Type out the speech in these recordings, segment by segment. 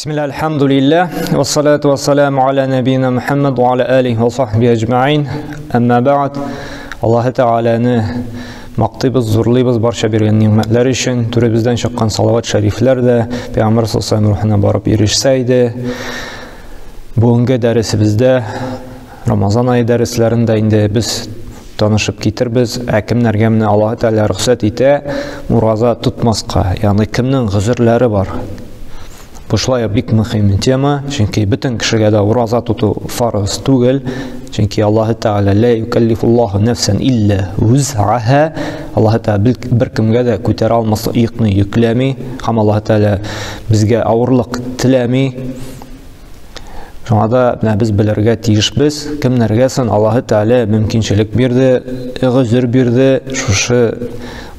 Бисмилла, альхамдулилля, вассалату вассаламу аля набина Мухаммад ва аля алихи ва сахби әҗмәин. Әмма бәгъд, Аллаһы Тәгаләне мактыйбыз, зурлыйбыз барча биргән ни'мәтләр өчен. Түребездән чыккан салават шәрифләр дә Пәйгамбәр саллаллаһу алейһи рухына барып ирешсә иде. Бүгенге дәресебездә Рамазан ае дәресләрендә инде без танышып китербез, ә кемнәргә менә Аллаһы Тәгалә рөхсәт итә ураза тотмаска, ягъни кемнең гозерләре бар. Бу шулай бик мөһим тема, чөнки бөтен кешегә дә ураза тоту фарыз түгел, чөнки Аллаһы Тәгалә ла юкаллифуллаһу нәфсән илля вуз'аха, Аллаһы Тәгалә бер кемгә дә күтәрә алмаслык йөкне йөкләми, һәм Аллаһы Тәгалә безгә авырлык теләми. Шуңа да менә без белергә тиешбез, кемнәргә соң Аллаһы Тәгалә мөмкинчелек бирде, гозер бирде шушы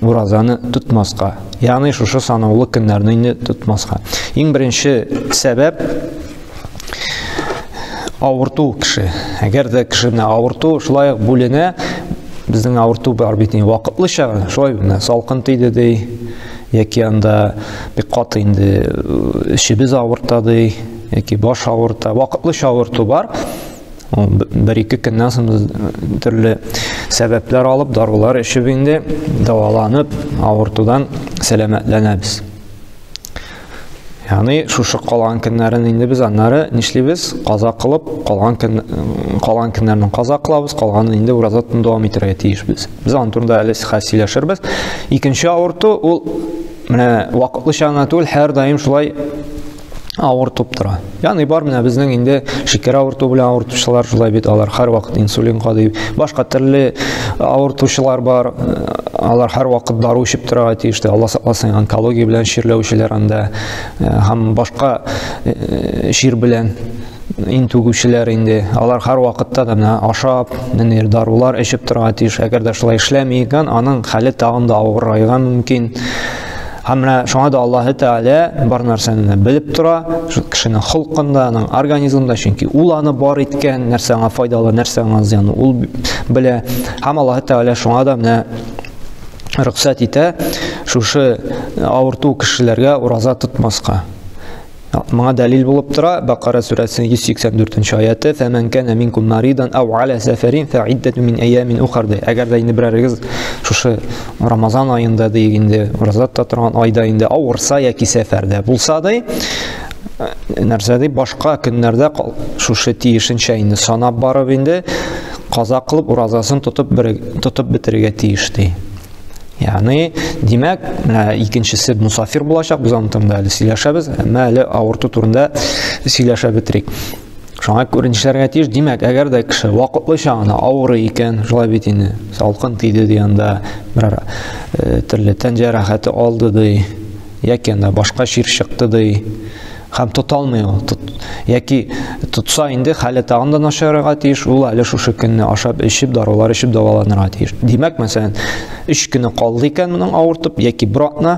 уразаны тотмаска. Ягъни шушы санаулы көннәрне инде тотмаска. Иң беренче сәбәп авырту кеше. Әгәр дә кеше менә авырту шулай ук бүленә, безнең авырту бар бит инде вакытлыча, шулай менә салкын тиде ди, яки анда бик каты инде эчебез авырта ди, яки баш авырта, вакытлыча авырту бар. Бер-ике көннән соң без төрле сәбәпләр алып, дарулар эчеп инде дәваланып, авыртудан сәламәтләнәбез. Ягъни шушы калган көннәрен инде без аннары нишлибез? Каза кылып, калган көн калган көннәрне каза кылабыз, калганын инде ураза тотуны дәвам итәргә тиешбез. Без аның турында әле сөйләшербез. Икенче авырту ул менә вакытлыча гына түгел, һәрдаим шулай авыртып тора. Ягъни бар менә безнең инде шикәр авырту белән авыртучылар шулай бит, алар һәрвакыт инсулин кадый. Башка төрле авыртучылар бар, алар һәрвакыт дару эчеп торырга тиеш. Алла сакласын, онкология белән чирләүчеләр анда һәм башка чир белән интегүчеләр инде. Алар һәрвакытта да менә ашап, ниндидер дарулар эчеп торырга тиеш. Әгәр дә шулай эшләми икән, аның хәле тагын да авырайга мөмкин. Һәм менә шуңа да Аллаһы Тәгалә бар нәрсәне белеп тора, шул кешенең холкында, аның организмында, чөнки ул аны бар иткән, нәрсә аңа файдалы, нәрсә аңа зыянлы, ул белә. Һәм Аллаһы Тәгалә шуңа да менә рөхсәт итә шушы авырту кешеләргә ураза тотмаска. Моңа дәлил булып тора Бакара сүрәсенең 184 аяты: "Фәмән кана минкум маридан ау аля сәфәрин фәиддәту мин әйямин ухар" ди. Әгәр дә инде берәрегез шушы Рамазан аенда ди инде ураза тота торган айда инде авырса яки сәфәрдә булса ди, нәрсә ди, башка көннәрдә шушы тиешенчә инде санап барып инде каза кылып уразасын тотып тотып бетерергә тиеш ди. Ягъни, димәк, менә икенчесе мусафир булачак, без аның турында әле сөйләшәбез, әмма әле авырту турында сөйләшә бетерик. Шуңа күрә нишләргә тиеш? Димәк, әгәр дә кеше вакытлыча гына авырый икән, шулай бит инде, салкын тиде ди анда, берәр төрле тән җәрәхәте алды ди, яки анда башка чир чыкты ди, һәм тота алмый ул. Яки тотса инде хәле тагын да начарайга тиеш, ул әле шушы көнне ашап, эчеп, дарулар эчеп дәваланырга тиеш. Димәк, мәсәлән, 3 көне калды икән моның авыртып, яки бер атна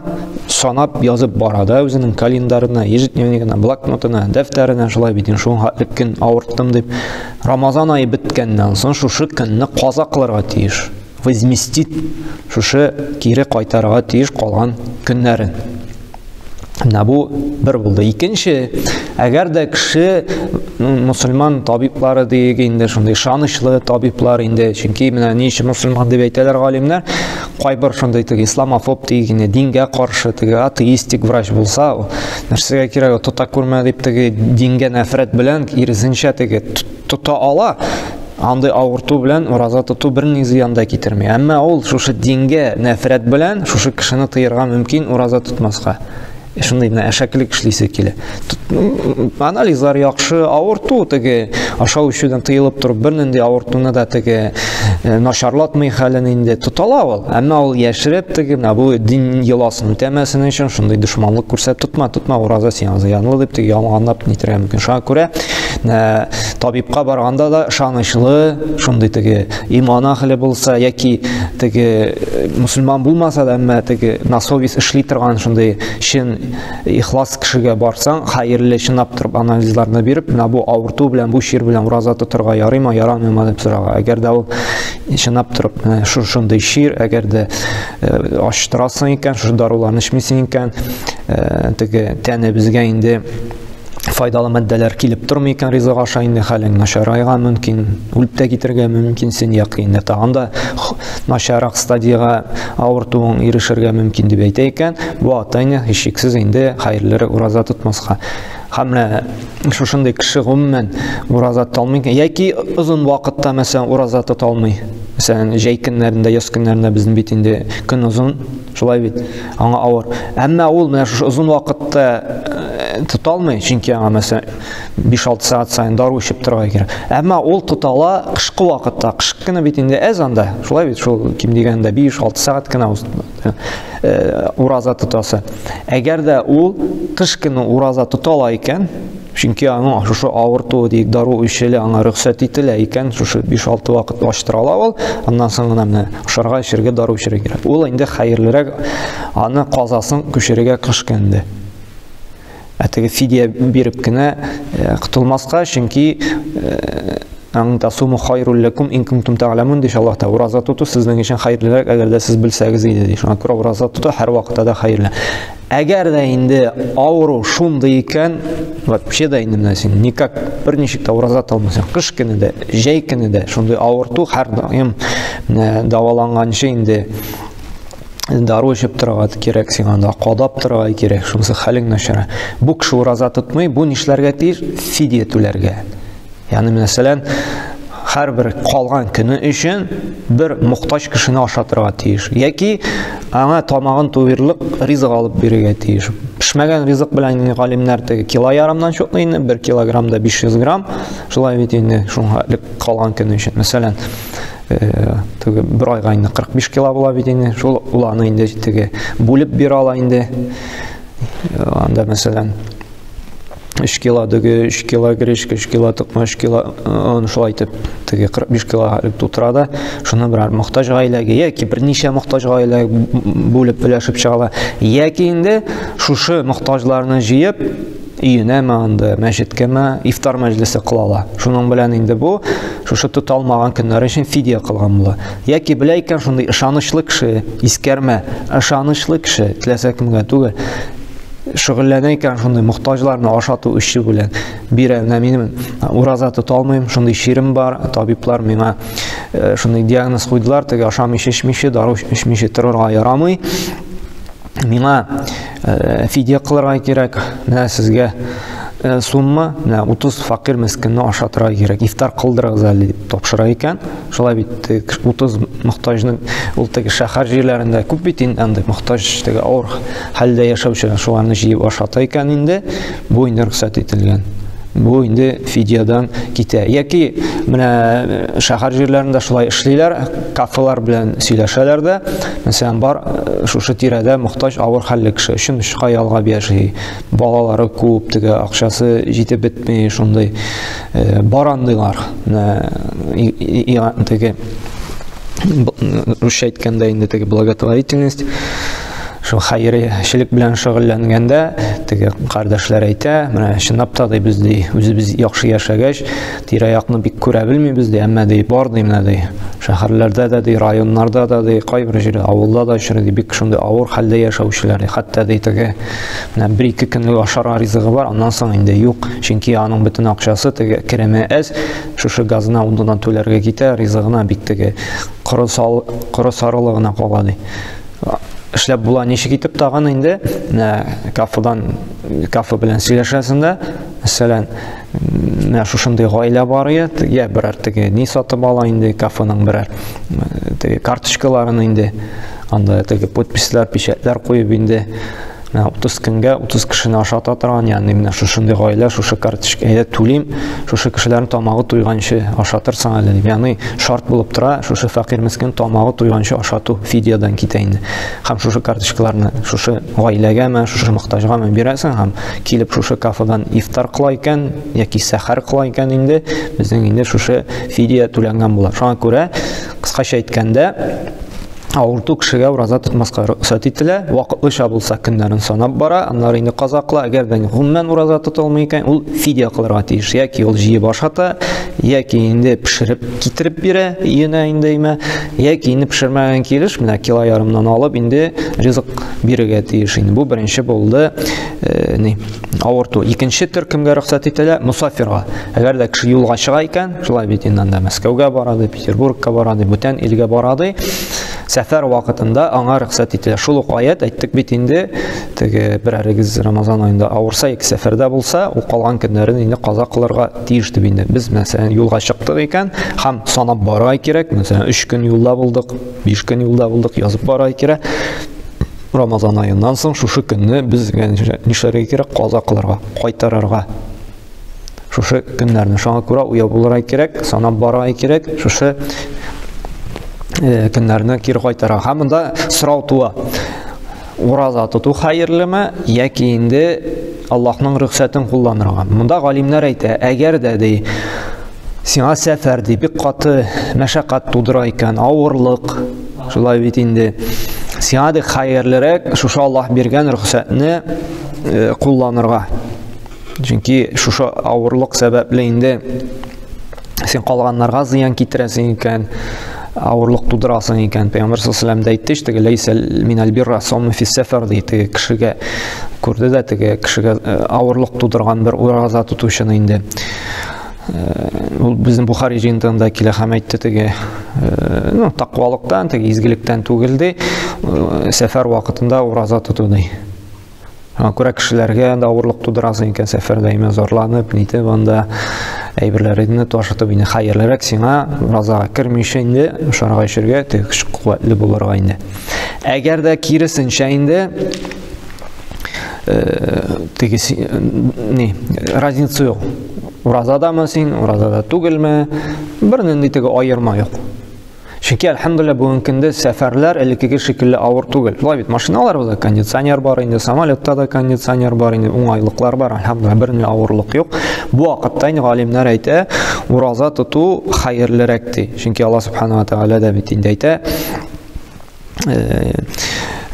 санап язып бара да үзенең календарына, ежедневнигына, блокнотына, дәфтәренә, шулай бит инде, шуңа хәтле көн авырттым дип. Рамазан ае беткәннән соң шушы көнне каза кылырга тиеш. Возместить, шушы кире кайтарырга тиеш калган көннәрен. Менә бу бер булды. Икенче, әгәр дә кеше мусульман табиблары диек инде, шундый ышанычлы табиблар инде, чөнки менә ни өчен мусульман дип әйтәләр галимнәр, кайбер шундый теге исламофоб диек инде, дингә каршы теге атеистик врач булса, нәрсәгә кирәк, тота күрмә дип теге дингә нәфрәт белән киресенчә теге тота ала. Андый авырту белән ураза тоту берни зыян да китерми. Әмма ул шушы дингә нәфрәт белән шушы кешене тыярга мөмкин ураза тотмаска. Шундый менә әшәкелек эшлисе килә. Анализлар яхшы, авырту теге ашау эчүдән тыелып торып бернинди авыртуны да теге начарлатмый хәлен инде тотала ул. Әмма ул яшереп теге менә бу дин йоласын үтәмәсен өчен шундый дошманлык күрсәтеп тотма, тотма ураза сиңа зыянлы дип теге ялганлап нитәргә мөмкин. Шуңа күрә табибка барганда да ышанычлы, шундый теге иман әһеле булса яки теге мусульман булмаса да, әмма теге на совесть эшли торган шундый чын ихлас кешегә барсаң, хәерле чынлап торып анализларны биреп, менә бу авырту белән, бу чир белән ураза тотырга ярыймы, ярамыймы дип сорарга. Әгәр дә ул чынлап торып шушындый чир, әгәр дә ачтырасың икән, шушы даруларны эчмисең икән, теге тәнебезгә инде файдалы матдәләр килеп тормый икән ризык аша, инде хәлең начарайга мөмкин, үлеп тә китергә мөмкинсең, яки инде тагын да начаррак стадиягә авыртуың ирешергә мөмкин дип әйтә икән, бу вакытта инде һичшиксез инде хәерлерәк ураза тотмаска. Һәм менә шушындый кеше гомумән ураза тота алмый икән, яки озын вакытта, мәсәлән, ураза тота алмый. Мәсәлән, җәй көннәрендә, яз көннәрендә безнең бит инде көн озын, шулай бит, аңа авыр. Әмма ул менә шушы озын вакытта тота алмый, чөнки аңа мәсәлән 5-6 сәгать саен дару эчеп торырга кирәк. Әмма ул тота ала кышкы вакытта. Кыш көне бит инде әз анда, шулай бит, шул ким дигәндә 5-6 сәгать кенә ураза тотасы. Әгәр дә ул кыш көне ураза тота ала икән, чөнки аның шушы авыртуы диек дару эчелә, аңа рөхсәт ителә икән, шушы 5-6 вакыт ачтыра ала ул, аннан соң гына менә ашарга, эчәргә, дару эчәргә кирәк. Ул инде хәерлерәк аны казасын күчерергә кыш көнендә. Ә теге фидия биреп кенә котылмаска, чөнки ан тасуму хайрул лакум ин кунтум та'ламун ди Аллаһ та. Ураза тоту сезнең өчен хәерлерәк, әгәр дә сез белсәгез иде ди. Шуңа күрә ураза тоту һәр вакытта да хәерле. Әгәр дә инде авыру шундый икән, вообще да инде менә син никак берничек тә ураза тота алмыйсың. Кыш көне дә, җәй көне дә шундый авырту һәрдаим менә дәваланганчы инде дару эчеп торырга кирәк сиңа, да кадап торырга кирәк, шунысы хәлең начар. Бу кеше ураза тотмый, бу нишләргә тиеш? Фидия түләргә. Ягъни, мәсәлән, һәрбер калган көне өчен бер мохтаҗ кешене ашатырга тиеш. Яки аңа тамагын туйырлык ризык алып бирергә тиеш. Пешмәгән ризык белән инде галимнәр теге кило ярымнан чуклый инде, 1 килограммда 500 грамм. Шулай бит инде шуңа калган көне өчен. Мәсәлән, теге бер айга инде 45 кило була бит инде. Шул ул аны инде теге бүлеп бирә ала инде. Анда, мәсәлән, 3 кило дөге, 3 кило гречка, 3 кило токма, 3 кило он шулай итеп теге 45 кило тутыра да, шуны берәр мохтаҗ гаиләгә яки берничә мохтаҗ гаиләгә бүлеп өләшеп чыга, яки инде шушы мохтаҗларны җыеп өенәме анда, мәчеткәме ифтар мәҗлесе кыла ала. Шуның белән инде бу шушы тота алмаган көннәр өчен фидия кылган була. Яки белә икән шундый ышанычлы кеше, искәрмә, ышанычлы кеше, теләсә кемгә түгел, шөгыльләнә икән шундый мохтаҗларны ашату эше белән, бирә, менә минем ураза тота алмыйм, шундый чирем бар, табиблар миңа шундый диагноз куйдылар, теге ашамыйча, эчмичә, дару эчмичә торырга ярамый, миңа фидия кылырга кирәк, менә сезгә сумма, менә 30 факир мескенне ашатырга кирәк, ифтар кылдырыгыз әле дип тапшыра икән. Шулай бит 30 мохтаҗның ул теге шәһәр җирләрендә күп бит инде андый мохтаҗ, теге авыр хәлдә яшәүчеләр, шуларны җыеп ашата икән инде, бу инде рөхсәт ителгән. Бу инде фидиядан китә. Яки менә шәһәр җирләрендә шулай эшлиләр, кафелар белән сөйләшәләр дә, мәсәлән, бар шушы тирәдә мохтаҗ авыр хәлле кеше өчен өчкә ялгап яши, балалары күп, теге акчасы җитеп бетми, шундый бар андыйлар. Менә теге русча әйткәндә инде теге благотворительность, шул хәерчелек белән шөгыльләнгәндә теге кардәшләр әйтә, менә чынлап та ди, без ди үзебез яхшы яшәгәч, тирә-якны бик күрә белмибез ди, әмма ди бар ди, менә ди шәһәрләрдә дә ди, районнарда да ди, кайбер җирдә, авылда да очрый ди, бик шундый авыр хәлдә яшәүчеләр ди, хәтта ди теге менә бер-ике көнлек ашарга ризыгы бар, аннан соң инде юк, чөнки аның бөтен акчасы теге кереме әз, шушы газына, утына түләргә китә, ризыгына бик теге коры сал, коры сарылы гына кала ди. Эшләп була ничек итеп тагын инде, менә кафедан, кафе белән сөйләшәсең дә, мәсәлән, менә шушындый гаилә бар иде, я берәр теге ни сатып ала инде кафеның берәр теге карточкаларын инде, анда теге подписьләр, печатьләр куеп инде, менә 30 көнгә 30 кешене ашата торган, ягъни менә шушындый гаилә, шушы карточка әйдә түлим, шушы кешеләрнең тамагы туйганчы ашатырсың әле дип. Ягъни шарт булып тора, шушы фәкыйрь мескен тамагы туйганчы ашату фидиядан китә инде. Һәм шушы карточкаларны шушы гаиләгәме, шушы мохтаҗгамы бирәсең һәм килеп шушы кафедан ифтар кыла икән яки сәхәр кыла икән инде, безнең инде шушы фидия түләнгән була. Шуңа күрә кыскача әйткәндә, Авырту кешегә ураза тотмаска рөхсәт ителә. Вакытлыча булса көннәрен санап бара, аннары инде каза кыла. Әгәр дә гомумән ураза тота алмый икән, ул фидия кылырга тиеш. Яки ул җыеп ашата, яки инде пешереп китереп бирә өенә инде имә, яки инде пешермәгән килеш менә кило ярымнан алып инде ризык бирергә тиеш инде. Бу беренче булды, ни, авырту. Икенче төркемгә рөхсәт ителә мусафирга. Әгәр дә кеше юлга чыга икән, шулай бит инде анда Мәскәүгә бара ди, Петербургка бара ди, бүтән илгә бара ди. Сәфәр вакытында аңа рөхсәт ителә. Шул ук аят әйттек бит инде, теге берәрегез Рамазан аенда авырса яки сәфәрдә булса, ул калган көннәрен инде каза кылырга тиеш дип инде. Без мәсәлән юлга чыктык икән һәм санап барырга кирәк. Мәсәлән, 3 көн юлда булдык, 5 көн юлда булдык, язып барырга кирәк. Рамазан аеннан соң шушы көнне безгә нишләргә кирәк? Каза кылырга, кайтарырга. Шушы көннәрне. Шуңа күрә уяу булырга кирәк, санап барырга кирәк, шушы көннәрне кире кайтарырга. Һәм монда сорау туа. Ураза тоту хәерлеме яки инде Аллаһның рөхсәтен кулланырга? Монда галимнәр әйтә, әгәр дә ди, сиңа сәфәр ди, бик каты мәшәкать тудыра икән, авырлык, шулай бит инде. Сиңа ди хәерлерәк шушы Аллаһ биргән рөхсәтне кулланырга. Чөнки шушы авырлык сәбәпле инде син калганнарга зыян китерәсең икән, авырлык тудырасың икән. Пәйгамбәр саллаллаху алейһи ва әйтте, теге ләйсә минәл бирра сауму фис сәфәр ди, теге кешегә күрде дә теге кешегә авырлык тудырган бер ураза тотучыны инде. Ул безнең Бухари җыентыгында килә һәм әйтте теге, ну, тәкъвалыктан, теге изгелектән түгел ди, сәфәр вакытында ураза тоту ди. Аңа күрә кешеләргә дә авырлык тудырасың икән сәфәрдә имә зарланып, нитеп анда әйберләреңне ташытып инде хәерлерәк сиңа уразага кермичә инде ашарга эчәргә, теге көч куәтле булырга инде. Әгәр дә киресенчә инде теге ни, разница юк. Уразадамы син, уразада түгелме, бернинди теге аерма юк. Чөнки, әлхәмдүлилләһ, бүгенге көндә сәфәрләр элеккеге шикелле авыр түгел. Шулай бит, машиналарыбызда кондиционер бар инде, самолетта да кондиционер бар инде, уңайлыклар бар, әлхәмдүлилләһ, бернинди авырлык юк. Бу вакытта инде галимнәр әйтә, ураза тоту хәерлерәк ди. Чөнки Аллаһ субхана ва тәгалә дә бит инде әйтә,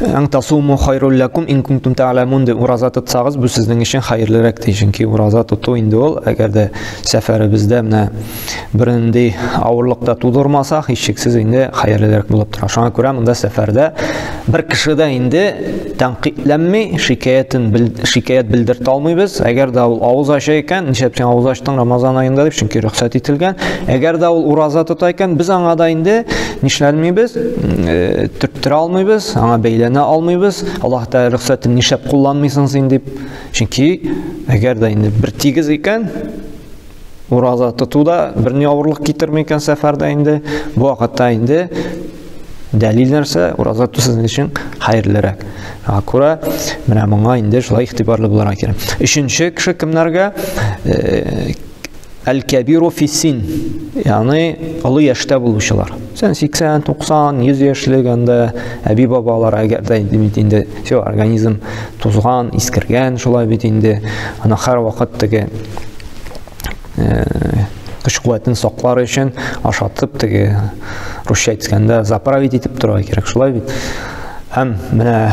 Ән тасуму хайрул лакум ин кунтум та'ламун дип ураза тотсагыз, бу сезнең өчен хәерлерәк ди. Чөнки ураза тоту инде ул, әгәр дә сәфәребездә менә бернинди авырлык та тудырмаса, һичшиксез инде хәерлерәк булып тора. Шуңа күрә монда сәфәрдә бер кеше дә инде тәнкыйтьләнми, шикаятен шикаять белдертә алмыйбыз. Әгәр дә ул авыз ача икән, нишләп син авыз ачтың Рамазан аенда дип, чөнки рөхсәт ителгән. Әгәр дә ул ураза тота икән, без аңа да инде нишләнмибез, төрттерә алмыйбыз, аңа бәйләнә алмыйбыз. Аллаһ Тәгалә рөхсәтен нишләп кулланмыйсың син дип. Чөнки әгәр дә инде бер тигез икән, ураза тоту да бер ни авырлык китерми икән сәфәрдә инде, бу вакытта инде дәлил нәрсә, ураза тоту сезнең өчен хәерлерәк. Шуңа күрә менә моңа инде шулай игътибарлы булырга кирәк. Өченче кеше кемнәргә? Әл-кәбиру фиссин, ягъни олы яшьтә булучылар. Сән 80, 90, 100 яшьлек анда әби-бабалар, әгәр дә инде бит инде все организм тузган, искергән, шулай бит инде. Ана һәрвакыт теге көч куәтен саклар өчен ашатып теге русча әйткәндә заправить итеп торырга кирәк, шулай бит. Һәм менә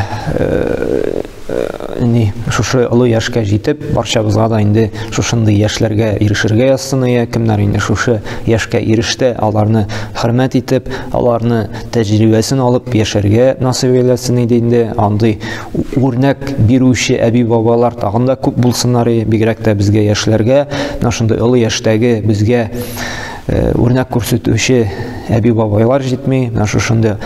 ни шушы олы яшькә җитеп, барчабызга да инде шушындый яшьләргә ирешергә язсын ия, кемнәр инде шушы яшькә иреште, аларны хөрмәт итеп, аларны тәҗрибәсен алып яшәргә насыйп әйләсен иде инде. Андый үрнәк бирүче әби-бабалар тагын да күп булсыннар иде, бигрәк тә безгә яшьләргә, менә шундый олы яшьтәге безгә үрнәк күрсәтүче әби-бабайлар җитми, менә шушындый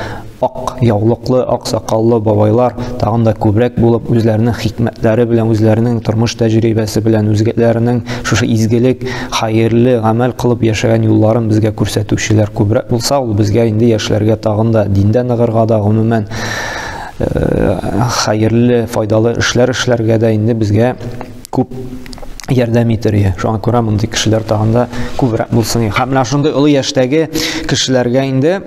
ак яулыклы, ак сакаллы бабайлар тагын да күбрәк булып, үзләренең хикмәтләре белән, үзләренең тормыш тәҗрибәсе белән, үзләренең шушы изгелек, хәерле гамәл кылып яшәгән юлларын безгә күрсәтүчеләр күбрәк булса, ул безгә инде яшьләргә тагын да диндә ныгырга да, гомумән, хәерле, файдалы эшләр эшләргә дә инде безгә күп ярдәм итер иде. Шуңа күрә мондый кешеләр тагын да күбрәк булсын. Һәм менә шундый олы яшьтәге кешеләргә инде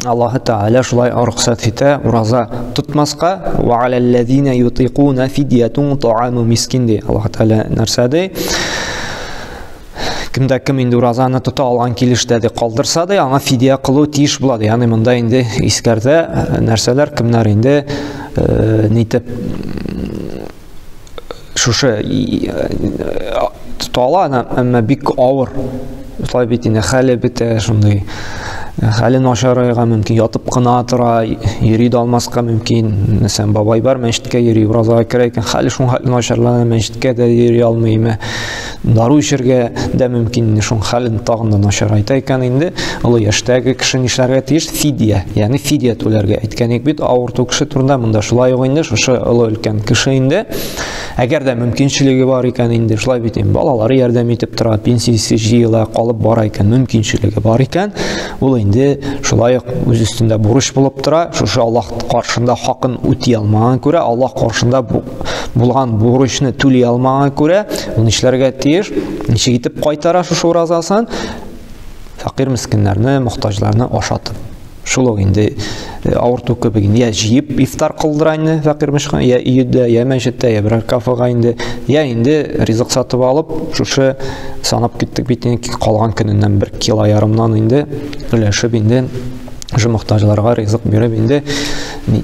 Аллаһы Тәгалә шулай рөхсәт итә ураза тотмаска. Ва алаллазина ютикуна фидьятун тааму мискин ди. Аллаһы Тәгалә нәрсә ди? Кемдә кем инде уразаны тота алган килештә дә калдырса да, аңа фидия кылу тиеш була. Ягъни монда инде искәртә нәрсәләр, кемнәр инде нитеп шушы тота ала, әмма бик авыр. Шулай бит инде хәле бетә, шундый хәле начарайга мөмкин, ятып кына тора, йөри дә алмаска мөмкин. Мәсәлән, бабай бар, мәчеткә йөри, уразага керә икән, хәле шуңа начарлана, мәчеткә дә йөри алмый, дару эчәргә дә мөмкин, шуның хәлен тагын да начарайта икән инде. Олы яшьтәге кеше нишләргә тиеш? Фидия, ягъни фидия түләргә. Әйткән идек бит, авырту кеше турында, монда шулай ук инде шушы олы өлкән кеше инде. Әгәр дә мөмкинчелеге бар икән инде, шулай бит инде, балалары ярдәм итеп тора, пенсиясе җыела, калып бара икән, мөмкинчелеге бар икән, ул инде шулай ук үз өстендә бурыч булып тора, шушы Аллаһ каршында хакын үти алмаган күрә, Аллаһ каршында булган бурычны түли алмаган күрә, ул нишләргә тиеш? Ничек итеп кайтара шушы уразасын? Фәкыйрь мискиннәрне, мохтаҗларны ашатып. Шул ук инде авырту кебек инде, я җыеп ифтар кылдыра инде фәкыйрь мөшкә, я өйдә, я мәчеттә, я берәр кафега инде, я инде ризык сатып алып, шушы санап киттек бит инде, калган көненнән 1 кило ярымнан инде өләшеп инде шушы мохтаҗларга ризык биреп инде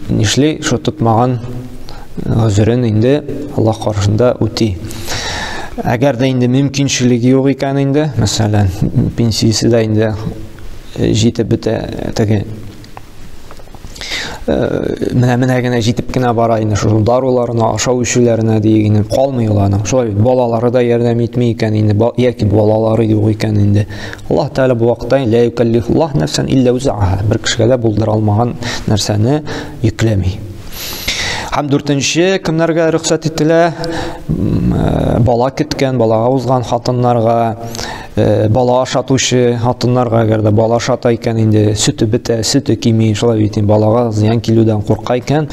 нишли, шу тотмаган гозерен инде Аллаһ каршында үти. Әгәр дә инде мөмкинчелеге юк икән инде, мәсәлән, пенсиясе дә инде җитеп бетә, теге менә-менә генә җитеп кенә бара инде шул даруларына, ашау эчүләренә дигәне калмый ул аның. Шулай бит, балалары да ярдәм итми икән инде, яки балалары юк икән инде. Аллаһ Тәгалә бу вакытта ла юкаллифуллаһ нәфсән илля вусаха, бер кешегә дә булдыра алмаган нәрсәне йөкләми. Һәм дүртенче, кемнәргә рөхсәт ителә? Бала көткән, балага узган хатыннарга, бала ашатучы хатыннарга, әгәр дә бала ашата икән инде, сөте бетә, сөте кими, шулай бит инде, балага зыян килүдән курка икән,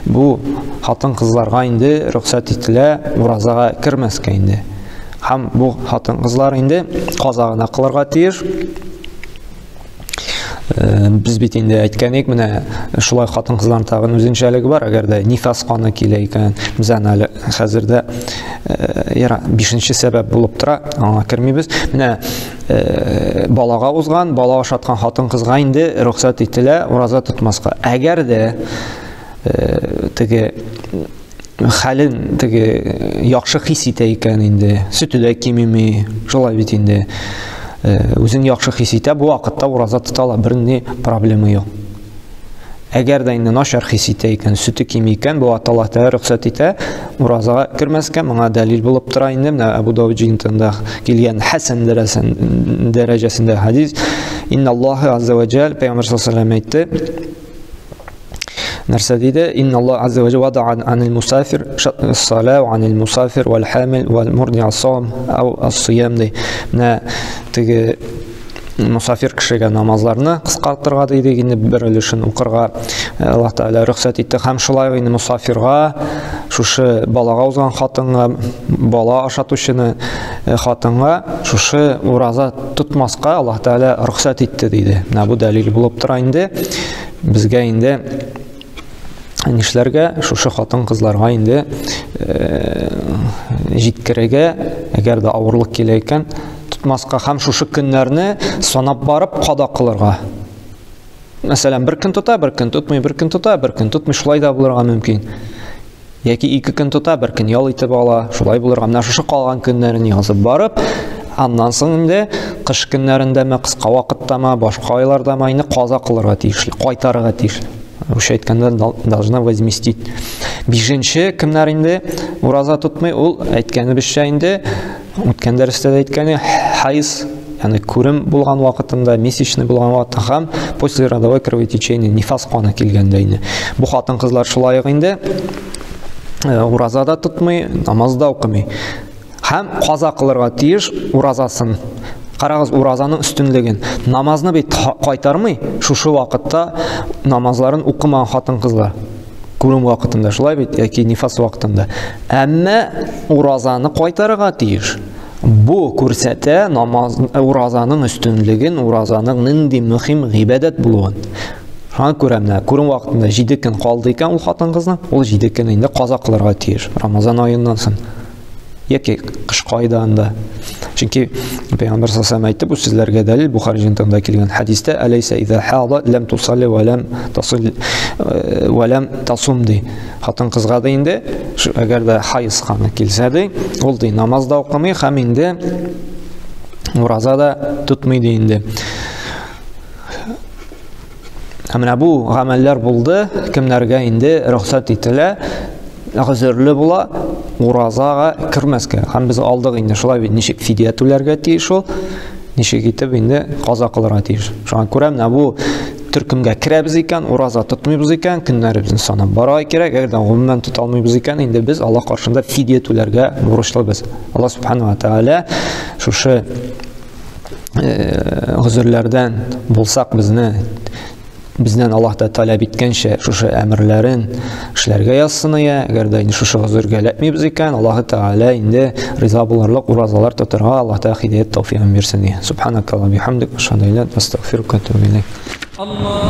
бу хатын-кызларга инде рөхсәт ителә уразага кермәскә инде. Һәм бу хатын-кызлар инде каза гына кылырга тиеш. Без бит инде әйткән идек, менә шулай хатын-кызларның тагын үзенчәлеге бар. Әгәр дә нифас каны килә икән, без аны әле хәзер дә яра, бишенче сәбәп булып тора, аңа кермибез. Менә балага узган, бала ашаткан хатын-кызга инде рөхсәт ителә ураза тотмаска. Әгәр дә теге хәлен теге яхшы хис итә икән инде, сөте дә кимеми, шулай бит инде, үзен яхшы хис итә, бу вакытта ураза тота ала, бернинди проблема юк. Әгәр дә инде начар хис итә икән, сөте кими икән, бу вакытта Аллаһ Тәгалә рөхсәт итә уразага кермәскә. Моңа дәлил булып тора инде менә Әбу Давыд җыентыгында килгән хәсән дәрәҗәсендә хадис. Инналлаһу азза ва җәл, Пәйгамбәр саллаллаһу алейһи ва сәлләм әйтте. Нәрсә диде? Инна Аллаһ азза ва җәл вада анил мусафир ас-сала ва анил мусафир вал хамил вал мурди ас-саум ау ас-сиям ди. Менә теге мусафир кешегә намазларны кыскартырга диде, инде бер өлешен укырга Аллаһ Тәгалә рөхсәт итте. Һәм шулай ук инде мусафирга, шушы балага узган хатынга, бала ашатучыны хатынга шушы ураза тотмаска Аллаһ Тәгалә рөхсәт итте диде. Менә бу дәлил булып тора инде. Безгә инде нишләргә? Шушы хатын-кызларга инде җиткерергә, әгәр дә авырлык килә икән, тотмаска һәм шушы көннәрне санап барып када кылырга. Мәсәлән, бер көн тота, бер көн тотмый, бер көн тота, бер көн тотмый, шулай да булырга мөмкин. Яки ике көн тота, бер көн ял итеп ала, шулай булырга. Менә шушы калган көннәрен язып барып, аннан соң инде кыш көннәрендәме, кыска вакыттамы, башка айлардамы инде каза кылырга тиешле, кайтарырга тиешле. Русча әйткәндә, должна возместить. Бишенче, кемнәр инде ураза тотмый, ул әйткәнебезчә инде, үткән дәрестә дә әйткәне, хайз, ягъни күрем булган вакытында, месячный булган вакытта һәм послеродовое кровотечение, нифас каны килгәндә инде. Бу хатын-кызлар шулай ук инде ураза да тотмый, намаз да укымый. Һәм каза кылырга тиеш уразасын. Карагыз уразаның өстенлеген. Намазны бит кайтармый, шушы вакытта намазларын укымаган хатын-кызлар. Күрем вакытында шулай бит, яки нифас вакытында. Әмма уразаны кайтарырга тиеш. Бу күрсәтә намаз, уразаның өстенлеген, уразаның нинди мөһим гыйбадәт булуын. Шуңа күрә менә күрем вакытында 7 көн калды икән ул хатын-кызның, ул 7 көн инде каза кылырга тиеш Рамазан аеннан соң. Яки кышкы айда анда. Чөнки Пәйгамбәр саллаллаху әйтте, бу сүзләргә дәлил Бухари җыентыгында килгән хәдистә, "Әләйсә иза хада ләм тусалли ва ләм тасил ва ләм тасум" ди. Хатын-кызга да инде, әгәр дә хайз каны килсә ди, ул ди намаз да укымый һәм инде ураза да тотмый ди инде. Һәм менә бу гамәлләр булды, кемнәргә инде рөхсәт ителә, гозерле була, уразага кермәскә. Һәм без алдык инде шулай бит, ничек фидия түләргә тиеш ул, ничек итеп инде каза кылырга тиеш. Шуңа күрә менә бу төркемгә керәбез икән, ураза тотмыйбыз икән, көннәребезне санап барырга кирәк. Әгәр дә гомумән тота алмыйбыз икән, инде без Аллаһ каршында фидия түләргә бурычлыбыз. Аллаһ субхану ва тааля шушы гозерләрдән булсак безне бездән Аллаһ та таләп иткәнчә шушы әмерләрен эшләргә язсын ия. Әгәр дә инде шушы гозергә эләкмибез икән, Аллаһ Тәгалә инде риза булырлык уразалар тотарга Аллаһ Тәгалә һидәят тәүфигын бирсен ия. Субханакаллаһ бихамдик, ашһаду ан ла иляһа астагфирука ва атубу илейк. الله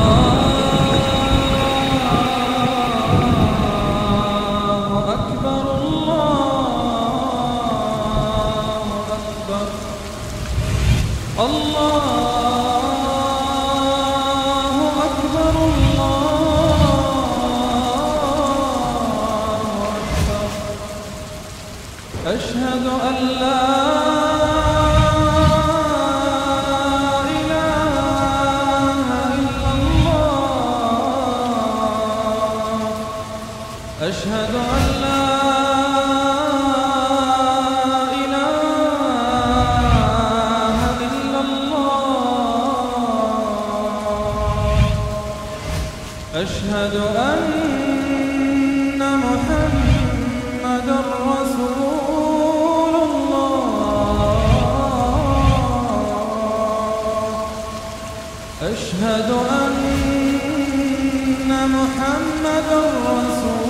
أكبر الله أكبر أشهد أن لا إله إلا الله أشهد أن لا إله إلا الله أشهد أن محمدا رسول الله أشهد أن محمدا رسول